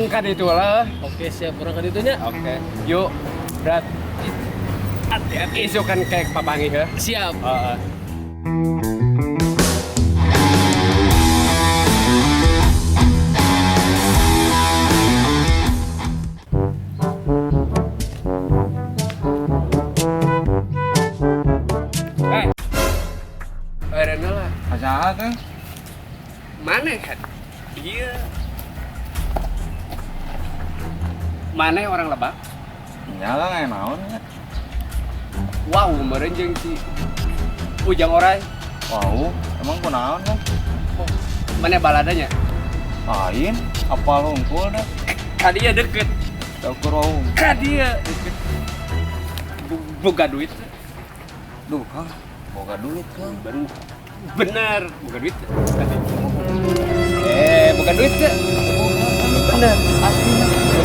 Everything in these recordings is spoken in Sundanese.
Ka ditu lah. Oke, siap urang ka ditu nya. Oke. Yuk, berat. Hati-hati isukan kayak papanggih heuh. Siap. Heeh. Eh. Eureun lah. Asaha Kang? Mana kan? Iya. Mana orang Lebak? Nya Kang aya naon nya? Wow, meureun jeung si Ujang Orai. Wow, emang kunaon Kang? Oh, mana baladanya? Lain, apal hungkul dah. Ka dia deket. Ukur wau. Ka dia deket. Boga duit. Duh, Kang. Boga duit, Kang. Bener, boga duit. Eh, boga duit teh. Bener, asli.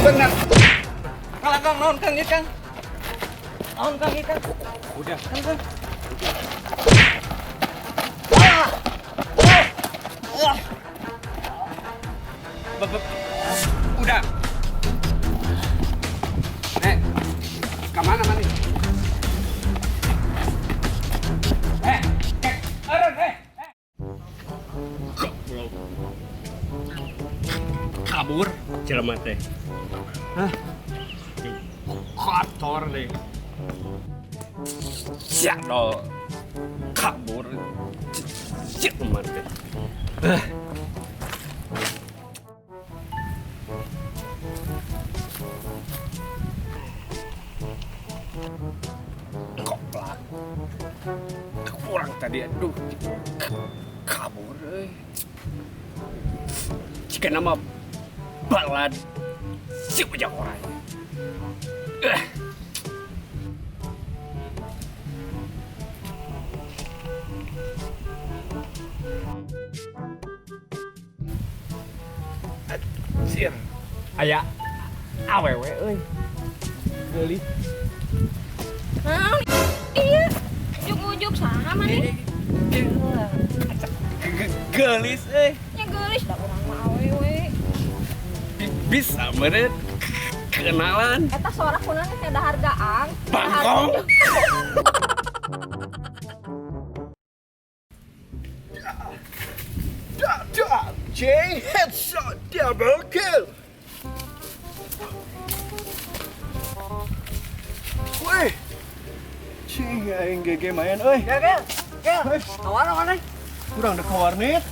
Bener. Kalah Kang, naon Kang ieu Kang? Naon Kang ieu Kang? Udah, Kang, Kang. Udah. Eh, kemana mana? Eh, eh, Aaron, eh, eh. Goblok. Kabur jelema teh. Hah? Kotor deh. Siap kabur jelema teh. Koplak. Kurang tadi aduh. Kabur euy. Jika nama balad si Ujang Orai. Anjir. Aya awewe euy. Geulis. Naon? Iya. Ujug-ujug saha maneh? Geulis euy. Nya geulis da urang mah awewe. Bisa meureun kenalan. Eta sora kunaon teh ada hargaan. Bangkong. J headshot double kill. Wih, cing aing GG main euy. Gel, gel. Kawan mana? Kurang dek ka warnet.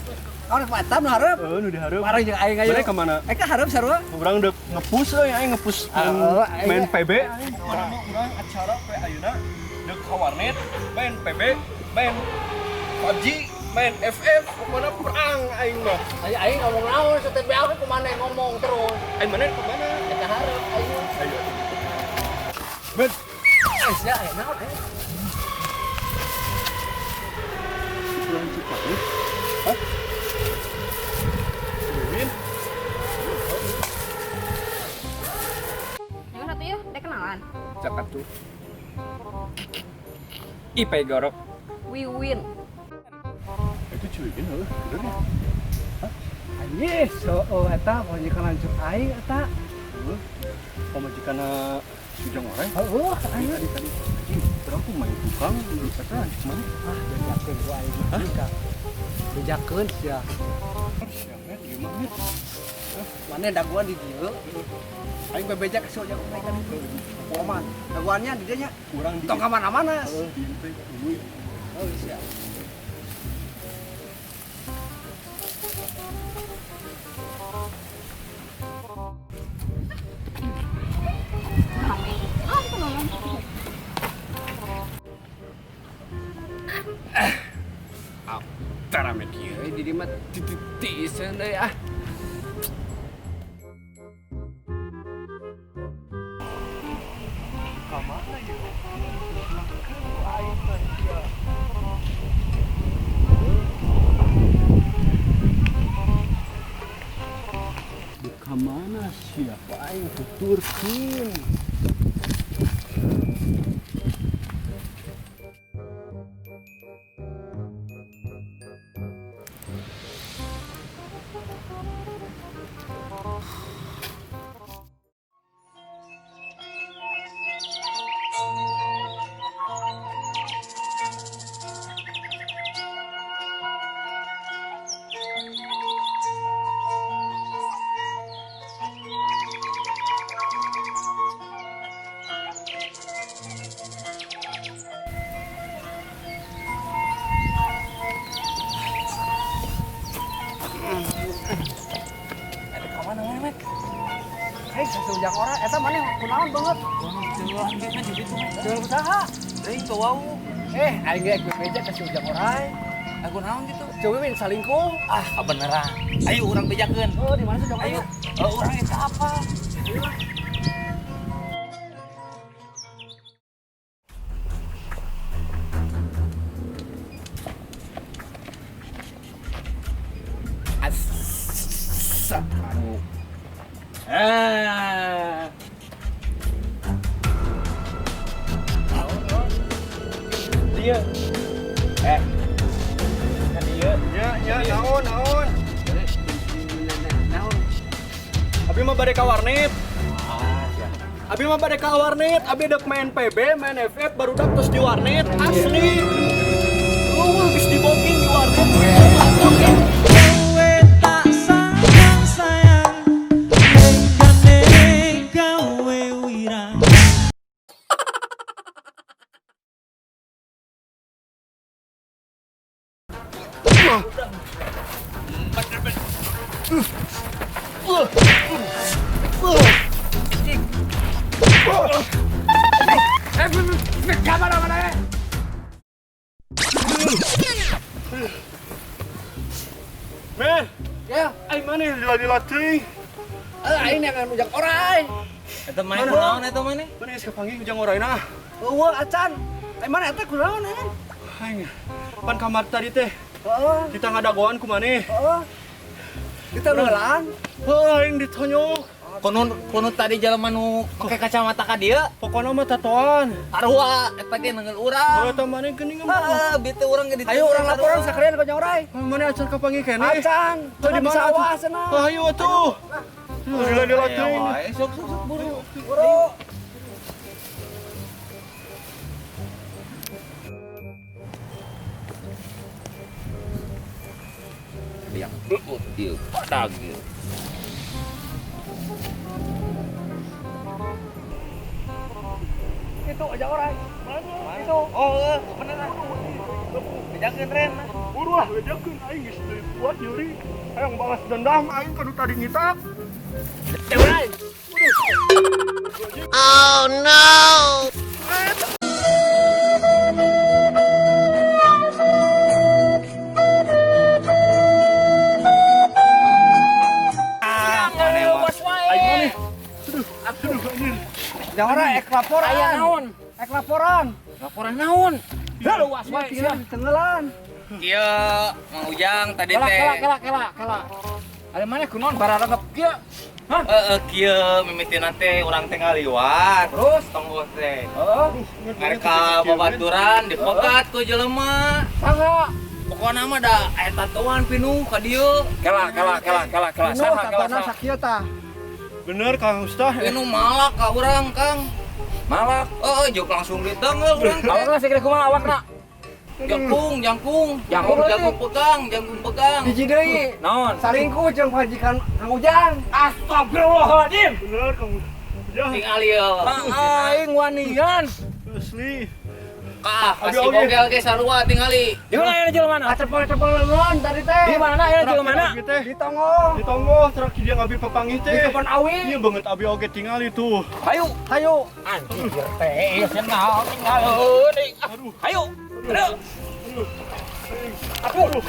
Kawan ka eta nu hareup. Heeh, nu dihareup. Bareng jeung aing ayo. Mana ka mana? Eh ka hareup sarua. Urang dek ngepush euy, aing ngepush main PB. Urang urang acara pe ayeuna dek ka warnet, main PB, main PUBG, main FF, pokoknya perang aing mah. Ayo aing ngomong naon satep aku kumaha ngomong terus. Aing mana ka mana? Eta hareup aing. Ayo. Ben, Eh sia aya naon eh? pulang Cipanas. Hah? Win, Yang satu ya, dek kenalan. Cakap tuh. Ipe gorok. Wiwin. itu cuy ini heuh, bener ya? Anjir, so oh, eta pamajikan lanjut aing eta. Heuh. Pamajikanna Ujang Orai. Heuh, aing. Tadi tadi anjing, urang tuh main tukang di eta anjing mana? Ah, bejakeun ku aing. Hah? Bejakeun sia. Siap, Met, gimana, Met? Mana daguan di dieu? Aing bebeja ka si Ujang Orai kan itu. Oman. Daguannya di dieu nya. Urang di Tong ka mana-mana. Heuh, di IP euy. Oh, siap. Rame. Ah, kenalan. Tara media di mah tiiseun deui ah. Ka mana ieu? Ku aing mah sia. Di ka mana siapa aing tuturkeun? si Ujang Orai. Eta maneh kunaon banget? Jual usaha. Deui teu wau. Eh, aing ge bebeja ka si Ujang Orai. Aku naon gitu? Coba win salingkuh. Ah, kebeneran. Ayo urang bejakeun. Oh, di mana sih Ujang Orai? Ayo. Oh, urang eta apa? Asap. Ah. Dia. Eh. Kan dia. Ya, ya, naon, naon. Naon? Abi mah bade ka warnet. Ah, ya. Abi mah bade ka warnet, abi dek main PB, main FF barudak terus di warnet asli. Lu geus diboking di warnet. Kowe tak sayang sayang lenggane gawe wirang. Men, Ya, ai maneh lila-lila teuing. eh aing neangan Ujang Orai. Eta maneh kunaon eta maneh? Maneh geus kapanggih Ujang Oraina. Eueuh acan. Ai mana eta kunaon eh? Aing pan kamar tadi teh Heeh. kita ngadagoan ku maneh. Heeh. Kita heulaan. Heuh, aing ditonyok. Kono kono tadi jelema nu make kacamata ka dieu. Pokona mah tatoan. Sarua eta ge nengeul urang. Kalau maneh geuning mah. Heeh, bieu teh urang ge Ayo urang laporan sakalian ka Ujang Orai. Maneh acan kapanggih keneh. Acan. Tuh di Di mana sawah atuh? cenah. Wah, ayo atuh. Lila-lila teuing. Sok sok sok buru. Buru. Yang belut dia padag dia. Itu Ujang Orai. Itu. Oh, heuh, bener ah. Bejakeun Ren. Buru lah bejakeun aing geus teu kuat nyeri. Hayang balas dendam aing ka nu tadi ngitak. Oh no. Aing maneh. Aduh, aduh anjir. Ujang Orai ek laporan. Aya naon? Ek laporan. Laporan naon? Luas wae Tinggal tenggelan. Kieu Mang Ujang tadi Kela teh. kela kela kela kela. Ada mana kunaon bararangep kieu? Hah? Heeh, kieu mimitina teh urang teh ngaliwat. Terus? Tonggoh teh. Heeh. Mereka babaturan dipegat ku jelema. Saha? Pokona mah da aya tatoan pinuh ka dieu. Kela kela kela kela kela. Penuh Saha kela tatona saha? sakieu tah. Bener Kang Ustah. Pinuh malak ka urang, Kang. Malak. Heeh, jok langsung ditenggel urang teh. Awakna segede kumaha awakna? Jangkung, jangkung. Jangkung jangkung pegang, jangkung pegang. Hiji deui. Naon? Salingkuh jeung pajikan Kang Ujang. Astagfirullahaladzim. Bener Kang Ujang. Tingali ye. Aing wanian. Asli. Kah, Abi kasih oge. bogel ge sarua tingali. Di mana aya jelema mana? Acepol-acepol leungeun tadi teh. Di mana aya jelema mana? Abi teh. Di tonggoh. Di tonggoh terakhir dia ngabi papanggih Di teh. kebon awi. Iya banget abi oge tingali tuh. Hayu. Hayu. Anjir teh senang tinggalun. Aduh. Hayu. Aduh. Aduh.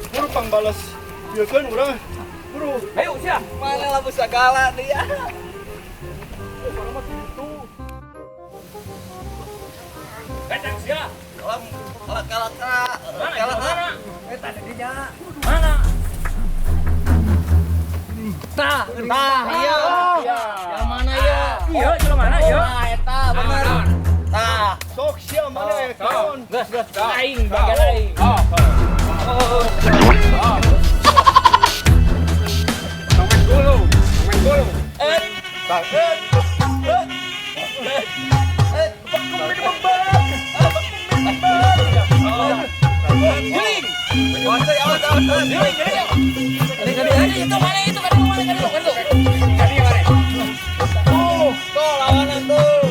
Buru pang balas. Iya kan urang. Buru. Hayu sia. Mana labu sagala dia. Orang mah gitu. Datang sia. Kalau kalau kalau Mana? kalau Mana? Eta di dinya. Mana? Tah, Tah, iya. Iya. Yang mana ya? Iya, jelema mana iya? Nah, eta bener. Tah. Sok sia mana ya kaon. Gas, gas. Aing bagian aing. Oh. Main dulu, main dulu. Giling. Awas, awas, awas. Giling, giling. Itu mana itu kan mana kan itu kan itu. Kadi mana? Tuh, tuh lawanan tuh.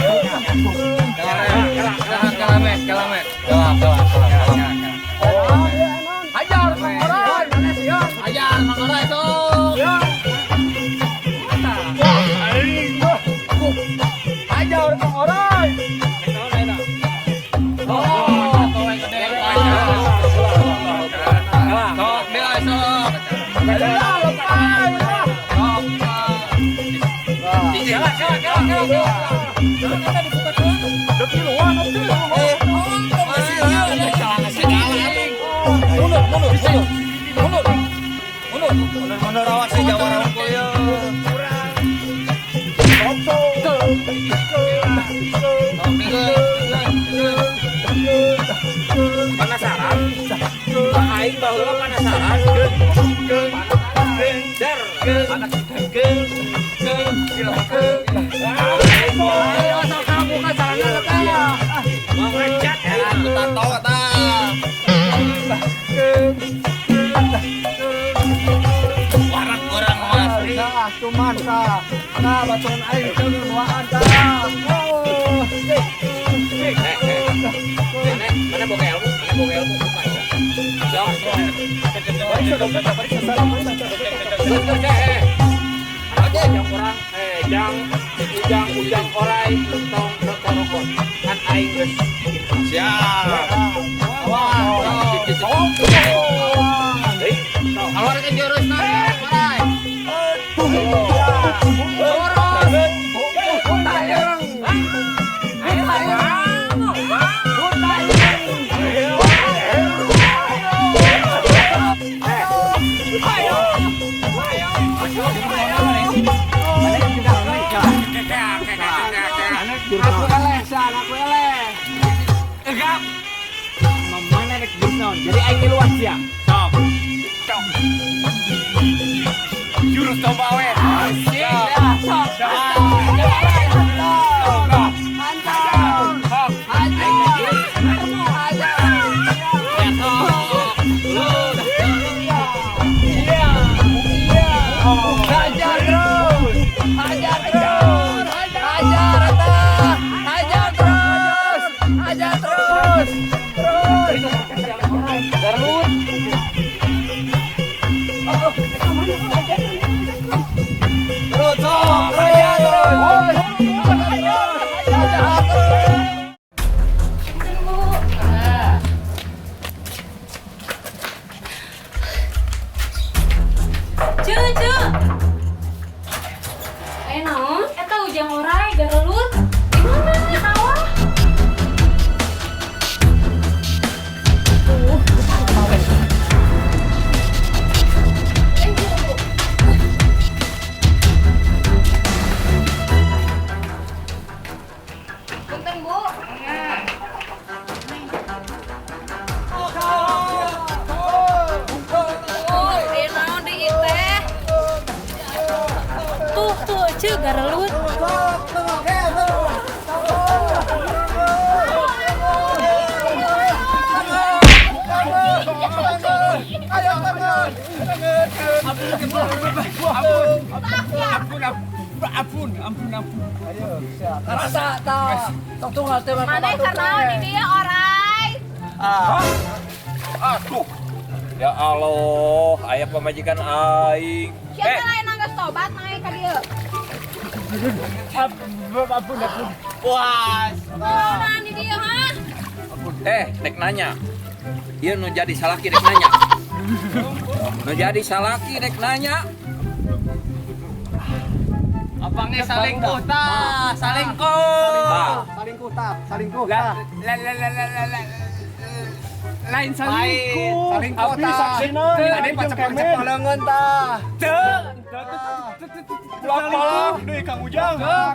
Kalah, kalah, kalah, kalah, kalah, kalah, kalah. Nu rawat si jawara unggul ye. Penasaran? Pak aing baheula penasaran. Dar. Ayo sok buka celana tah. Mengecat ya. Tato tah. Warak orang asli. Tah, cuman tah. Tah baturan aing teu duaan tah. Oh. Mana boga ilmu? Mana boga ilmu? Jang ujang orai tong rokok kan aing geus Siap. Keluarkan jurus orai. Aku eleh, san, aku eleh. Egap. Mamana rek jurus naon? Jadi aing ngiluan sia. Sok. Sok. Jurus domba we. Siap, sok. Sok. Hajar terus. Hajar terus. Hajar eta. Hajar terus. Hajar terus. Terus. Terus. Terus sok. Hajar terus. Hajar terus. Punten, Bu. Cu, cu. Eh naon? Eta ujang orai garelut. Di mana? Di sawah. Tuh, Eh, Bu, Bu. Punten, Bu. Oh, ieu naon deui ieu teh? Tuh, tuh, ceu garelut. Ampun, ampun, ampun. Rasa tah. Tong tunggal teh Maneh karnaon di dieu orai? Aduh. Ya Allah, aya pamajikan aing. Siapa lain nanggas tobat naik ka dieu? Ampun, ampun. Puas. Naon di dieu, ha? Dek nanya. Ieu nu jadi salaki dek nanya. Nu jadi salaki dek nanya. Abangnya salingkuh tah, salingkuh. Tah, Salingkuh tah, salingkuh tah. La la la la la la. Lain salingkuh. Salingkuh Abi tah. saksina, Tadi pacepeng-cepeng leungeun tah. Teu. Pelak-pelak deui Kang Ujang. Tah.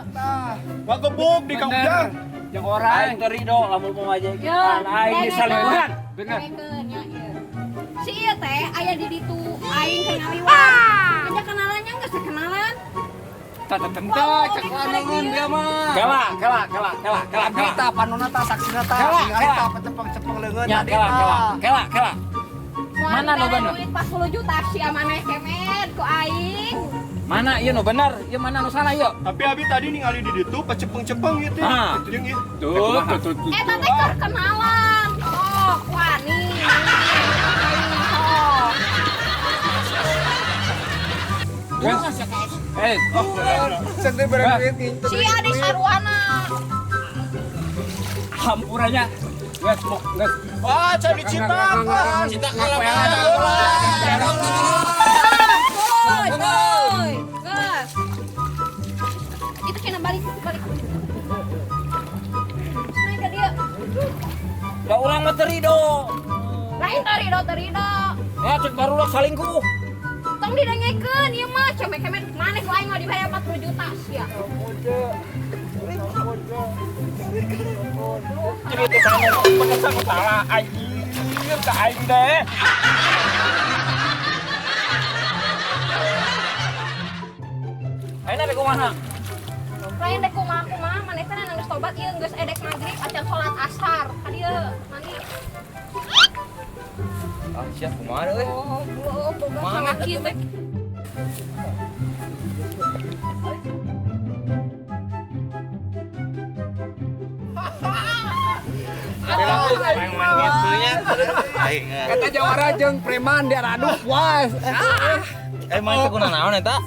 Ngagebuk di Kang Ujang. Yang orai. aing teu rido lamun pamajikan Ya, aing disalingkuhan. Bener. Dengekeun nya ieu. Si ieu teh aya di ditu aing keur ngaliwat. Aja kenalannya geus kenalan. Tata tenta Cek leungeun dia mah. Kela, kela, kela, kela, kela, Abi kela. tah panonna tah saksina tah. Kela, Ningali kela. tah pacepeng-cepeng leungeun Ya, tadi kela, kela, tah. kela, kela. Moal Mana nu dibere bener? duit 40 juta si amaneh kemed ku aing. Mana ieu nu bener, ieu mana nu salah ieu? Tapi abi tadi ningali di ditu pacepeng-cepeng ieu teh. Ah. Jeung ieu. Tuh, tuh, tuh, tuh. Eta teh keur kenalan. Oh, wani. Oh. Eh, Cek teh bere duit nginten. Si Adi Sarwana. hampurannya. Geus, geus. Wah, can dicitak. Ah, Cita Woi, woi. Geus. Itu kena balik, balik. Naik ke dia. Da urang mah teu rido. Lain terido, terido. Ya cek barudak salingkuh. Tong didengekeun ieu mah cemek-cemek maneh ku aing mah dibayar 40 juta sia. Jadi teh sama salah anjir ka aing deh. Ayeuna rek kumaha? Lain dek kumaha kumaha maneh teh geus tobat ieu geus edek magrib acan salat asar. Ka dieu mandi. Ah, siap kumaha euy? Oh, boga salaki teh. Eta jawara jeung preman diaraduk puas. Emang itu kuna naon eta?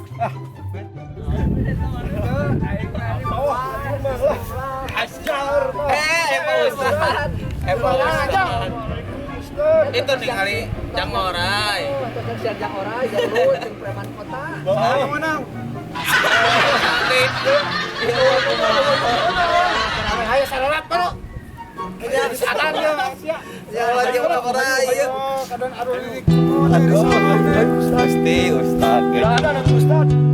Ajar. Pak Ustad. Pak Ustad. Itu nih kali jam orai. Jam orai, garut jeung preman kota. Ayo menang. Ayo sarelat bro. Pasti Ustad. Ada Ustad.